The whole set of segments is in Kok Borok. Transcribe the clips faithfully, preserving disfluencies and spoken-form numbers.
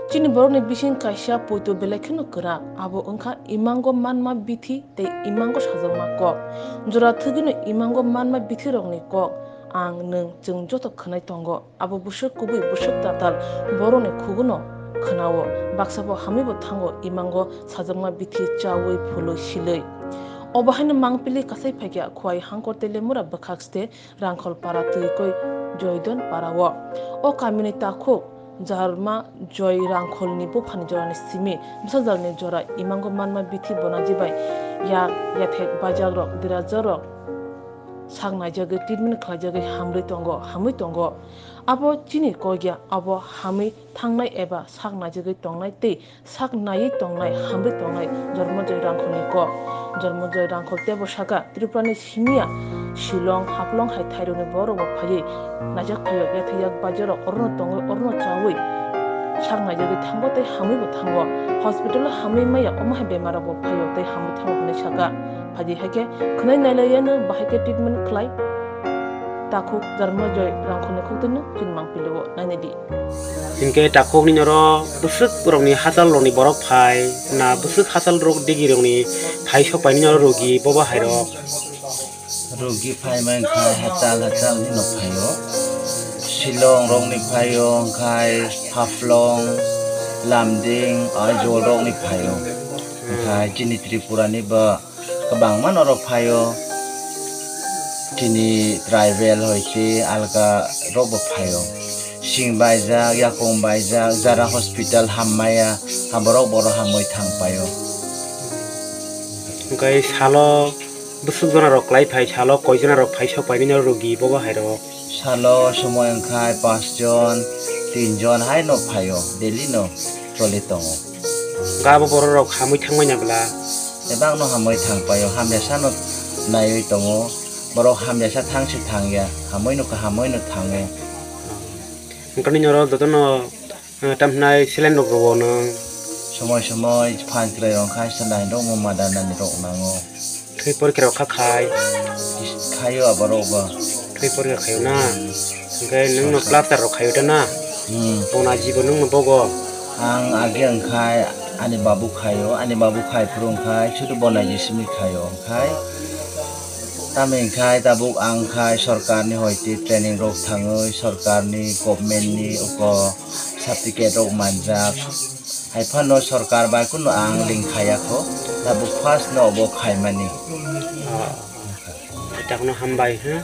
Chini borokni bising kaisa poito belai kheno kwrak, abo wngkha imango manma bithi tei imango sajakma kok. Jora thwgwino imango manma bithirokni kok ang nwng chwng joto khwnai tongo. Abo bwswk kubui, bwswk tatal borokni khugono khwnao. Baksa bo hamwi bo thango imango sajakma bithi chaui, phului, silwi. Obo haino mangpili kasai phaikha Khowai Hangkor tei Lemura bwkhak ste Rangkhol para twi koi Joydon para o. O kamini takhuk Jarma Joy Rangkholni buphani jorani simi bwsajalni jora imango manma bithi bonaji bai ya yathek baijakrok, derajakrok sak naijagwi treatment khlaijagwi hamrwi tongo, hamwi tongo. Abo chini kok ya, abo hamwi thangnai eba sak naijagwi tongnai tei sak naiwi tongnai, hamrwi tongnai Jormo Joy Rangkholni kok. Jormo Joy Rangkhol teibo saka, Tripurani simi ya Shillong, Haflong hai thairokni borokbo phaiwi naijak phaio, yathek yak baijakrok orono tongwi, orono chaui sak naijagwi thango tei hamwibo thango. Hospital-o hamwi maya, omo hai bemarrokbo phaio tei hamwi thango hwnwi saka. Phaidi hai khe khwnai nailaiyano bahai khe treatment khlai takhuk Jormo Joy Rangkholni khuktwino chini mangpili o nainai di. Hinkhe takhukni norok bwswk rokni hachal rokni borok phai, na bwswk hachal rok digi rokni phai sok paini norok rogi bobo hai rok. Rogi phai mankha hachal hachal ni no phaio. Shillong rokni phaio, hinkhe Haflong, Lumding, Aizawl rokni phaio. Hinkhe chini Tripura ni bo kwbangma norok phaio. Chini tribal hoite alga rokbo phaio. Sing baijak, yakung baijak, jara hospital hammaya, haborok borok hamwi thang paio. Hinkhe salo bwswk jona rok kwlai phai, salo koi jona rok phai sok paini norok rogi bobo hai rok? Salo somoi wngkhai pas jon, tin jon hai no phaio, daily no choli tongo. Ga bo borok rok hamwi thangmani bwla? Ebak no hamwi thang paio, hamya sano naiwi tongo. Borok hamya sa thang se thang ya, hamwi no, hamwi no thango. Wngkha nini oro jotono, eh, tamhinai saline rok rwo nwng? Somoi somoi phan kwrwi wngkha, saline rok mo mada nani rok nango. Thwi porikha rok kha khai? Khaio aborok bo. Thwi porikha khaio na? Hinkhe nwng no plaster rok khaio ta na? Hmm. Bona jibo nwng no bogo? Ang age wngkhai ani babu khaio, ani babu khai phuru wngkhai sudu bona jisimi khaio wngkhai. Tamo wngkhai tabuk ang khai sorkar ni hoite training rok thangwi sorkar ni government ni uko certificate rok manjak. Hai phano sorkar bai kunu ang ling khaya kho, tabuk first no obo khaimani. Ah, itakono hambai, ha?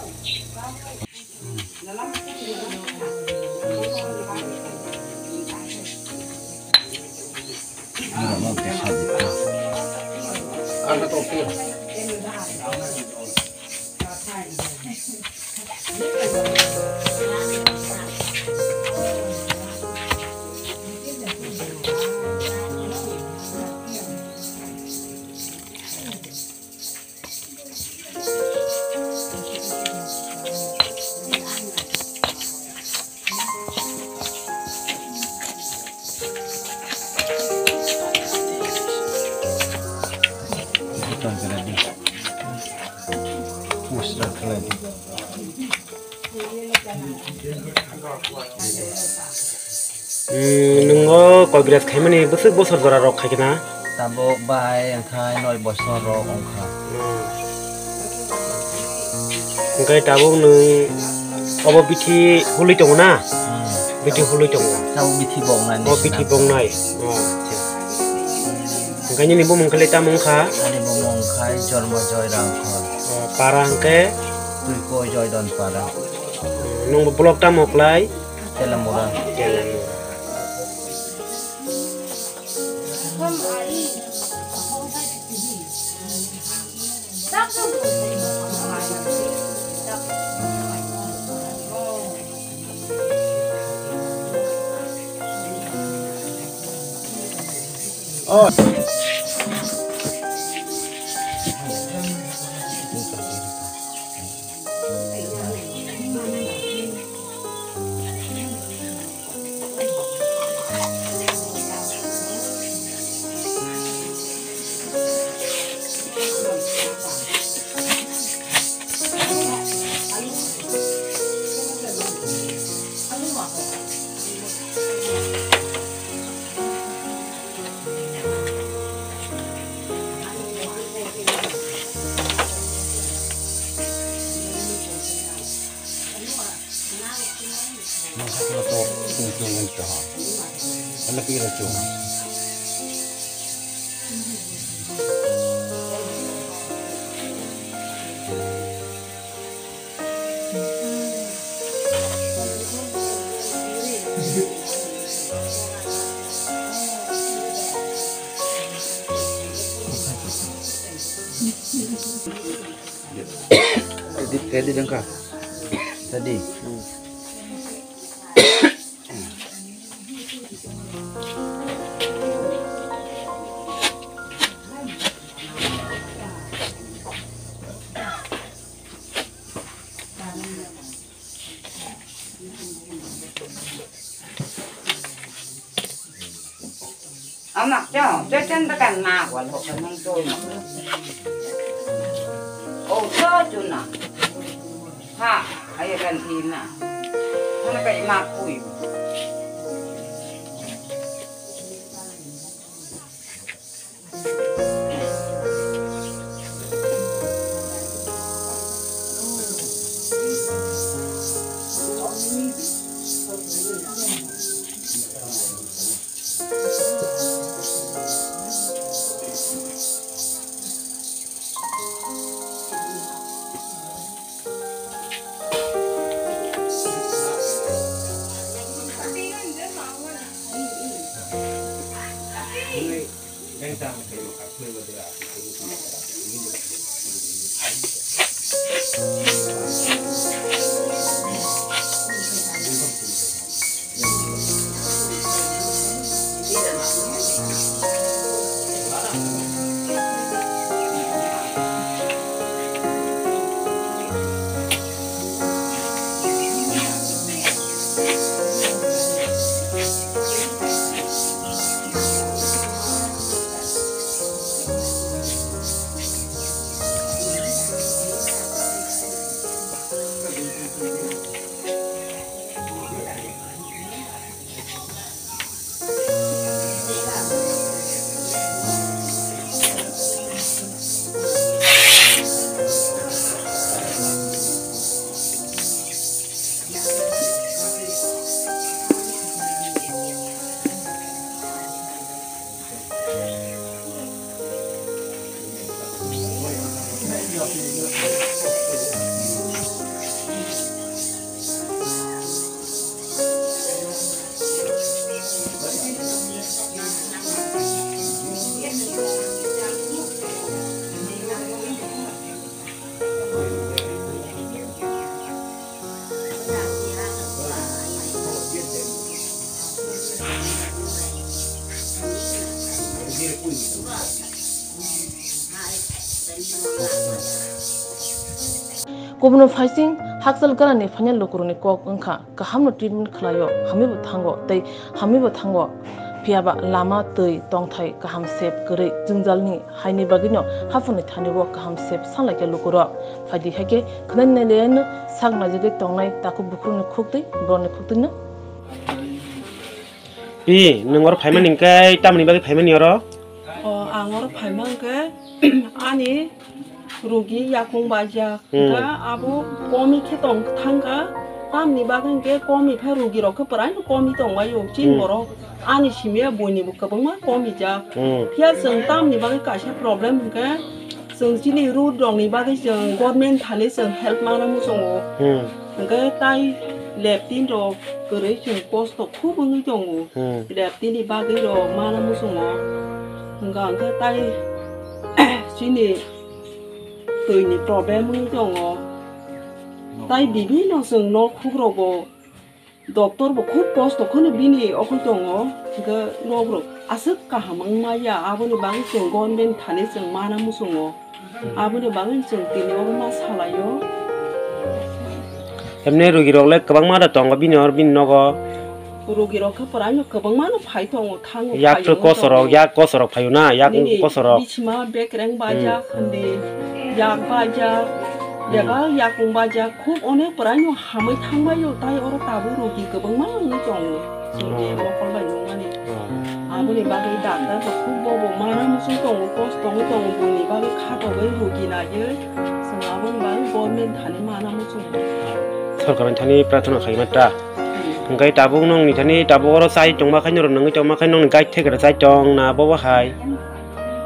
Hmm, nwngo koi bwraj khaimani bwswk bosor jora rok khaikhe na? Tabuk bai wngkha noi bosor rok wngkha. Hmm. Hwnkhe tabuk nwng obo bithi hului tongo na? Hmm. Bithi hului tongo. Tabuk bithi bongnani. O bithi bongnai. O, acha. Hwnkhe nini bumung khe tamo wngkha? Ani bumung wngkha Jormo Joy Rangkhol. O, para hwnkhe? Tuiko Joydon para. Nwng bo block tamo klai? Telamura. Telamura. Ready, ready jangka. Ready. Anak cho, cho chen ta kan ma wa lo ka nang cho na. O cho cho na. Ha, ai kan ti na. Hana kai ma kui. Kubun phaising hakchal ganani phainai lukurokni kok wngkha, kahamno treatment khlaio, hamwibo thango tei hamwibo thango, phiyaba lama twi tongthai kaham sep kwrwi jwngjalni haini bagwino haphangni thanio kaham sep sanlaikha lukurok. Phaidi haikhe khwnani nailaino sak naijagwi tongnai takhuk bukhukni khuktwi borokni khuktwino. Pi, nwng oro phaimani hwnkhe tamoni bagwi phaimani oro? O, ang oro phaima hwnkhe ani rugi yakung baijak. Hmm. Hwnkhe abo komi khe tong thangkha, tamni bagwi hwnkhe komi khe rugirok khe pwraino komi tongbaio. Chini Hmm. borok ani simi buinibo kwbangma komijak. Hmm. Phiya chwng tamni bagwi kaisa problem hwnkhe, chwng chini road rokni bagwi chwng government thani chwng help mana muchungo. Hmm. Hwnkhe tai leptin rok kwrwi chwng kosto khub wngwi tongo. Hmm. Leptini bagwi rok mana muchungo. Hwnkha hwnkhe tai chini twini problem wngwi tongo. Tai bibino chwng nok hugrogo Doctor bo khub kosto kheno bini okhoi tongo, hwnkhe nok rok aswk kaham wng maya, aboni bagwi chwng government thani chwng mana muchungo, aboni bagwi chwng tini oro ma salaio. Emne rugi rok le kwbangma da tongo bini oro bini nogo. Rugi rok khe pwraino kwbangma no phai tongo. Thango yak phaio to kosorok, wngkha. Yak kosorok phaio na, yak nini kosorok. Bisima bekreng bajak, hmm, hindi yak bajak, hmm, bebak yakung bajak, khub onek pwraino hamwi thangbaio, tai oro tabuk rogi kwbangma wngwi tongo. Chwngni, hmm, mokol bai nungmani. Hmm. Aboni bagwi doctor rok khub bobo mana muchung tongo, kosto wngwi tongo, buini bagwi khatogwi rogi naiwi. Chwng aboni bagwi government thani mana muchungo. Sorkarni thani prarthana khaima ta. Hmm. Hwnkhe tabuk nwng ni thani tabuk oro chai tongma khe norok nungwi tongma khe nokni guide thekra chai tong na bobo hai.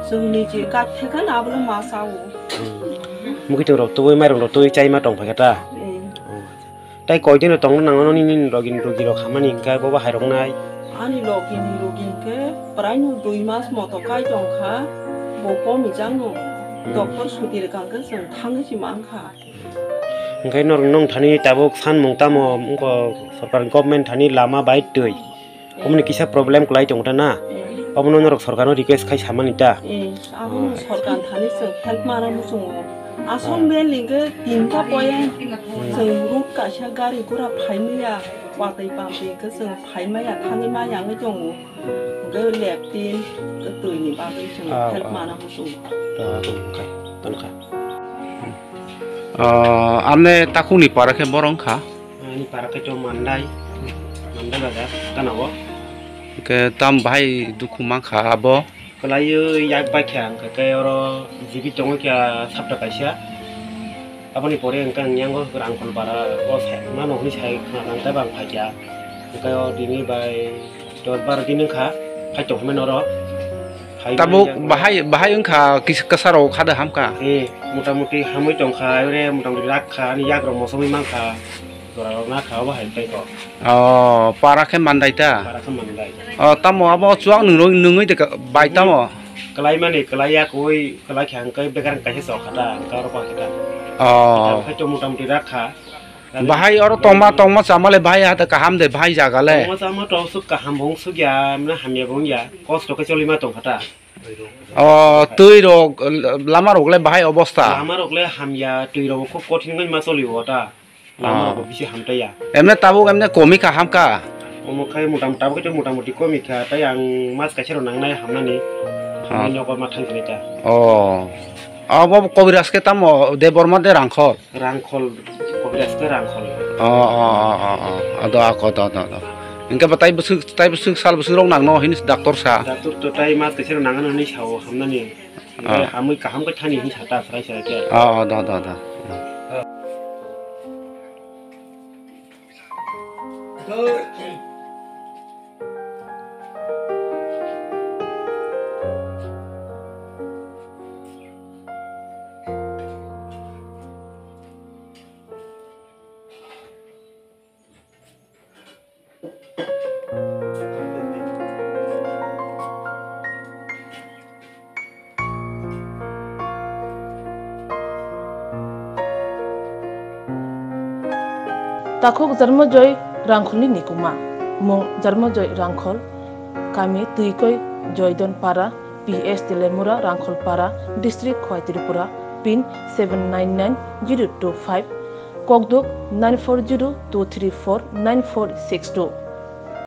Chwngni je guide thekha na abono ma sao. Hmm. Mwkhwtwng rok tubui mairung rok tubui chai ma tong phaikha ta. Eh. Hmm. Tai koi din rok tongna nango nini rogin rogi rok hamani hwnkhe bobo hai rok nai. Ani login rogi hwnkhe prai no dui mas moto kai tongkha. Bo komi jang no. Hmm. Doctor suti rwkha hwnkhe chwng thangwi si mankha. Hwnkhe norok nwng thani tabuk sanmung tamo wngkha sorkar government thani lama bai twi. Omoni kisa problem kwlai tongo ta na? Eh. Omono norok sorkarno request khai samani ta? Eh, abono sorkar thani chwng help mana muchungo. Asol bel hwnkhe tinta poyeng chwng road kaisa gari gura phaimaya, watwi pampli hwnkhe chwng phaimaya, thangwi maya wngwi tongo. Hwnkhe leptin, hwnkhe twini bagwi chwng help mana muchungo. Ah, ah, ah. Tonkha, tonkha. Ah, amne takhukni para khe borok wngkha? Ani para khe to Mandai, Mandai bazar, gana o. Hwnkhe tam bahai dukhu mankha abo? Kwlaiwi yak bai kha, hwnkhe khe oro G B tongo kha sapta kaisa. Aboni pore hwnkhe ang yango Rangkhol bara o sai mano hwnwi sai khna nang tei bang phaikha. Hwnkhe o tini bai dos baro din wngkha, phai tongmani oro. Tabuk bahai, bahai wngkha kis-, kwsarok khada hamkha? Eh, motamuti hamwi tongkha, ore motamuti rak kha, ani yakrok mosomwi mankha, jorarok nakha, obo hai tei kok. O, para khe Mandai ta? Para khe Mandai. O, tamo abo chuak nung-, nungwi de ka-, bai tamo? Kwlai mani, kwlai ya koi, kwlai khe ang kai begar kaisa chok kha ta, ang karo pa khe ta. O. Khai to motamuti rak kha. Bahai oro tongma, tongma chama le bahai hata kaham de bahai jaga le. Tongma chama to suk kaham bong suk ya, mane hamya bong ya. Kosto khe cholima tong kha ta. O, twi rok, lama rok le bahai obosta. Lama rok le hamya, twi rok khub kothin wngwi ma choli o ta. Lama rok bisi hamtaiya. Emne tabuk emne komi kha hamkha. Omo khai motam-, tabuk khe motamuti komi kha, tai ang mas kaisa rok nangnai hamnani. Hamnai nogo ma thang khe ta. O. Abo Kobiraj khe tamo Debbarma de Rangkhol? Rangkhol, Kobiraj khe Rangkhol. O, o, o, o, o. Ado ako, do, do, do. Hwnkhe bo tai bwswk, tai bwswk sal bwswk rok nangno hini doctor sa. Doctor to tai mas kaisa rok nangano hini sao hamnani. Ah. Hwnkhe hamwi kaham khe thani hini sa ta srai srai khe. O, o, do, do, do. Takhuk Jarmajoi Rangkholni nikuma. Mung Jarmajoi Rangkhol, kami Twikoi Joydon Para, P S Telemura Rangkhol Para, District Khowai Tripura, pin seven nine nine zero two five, kokduk nine four zero two three four nine four six two.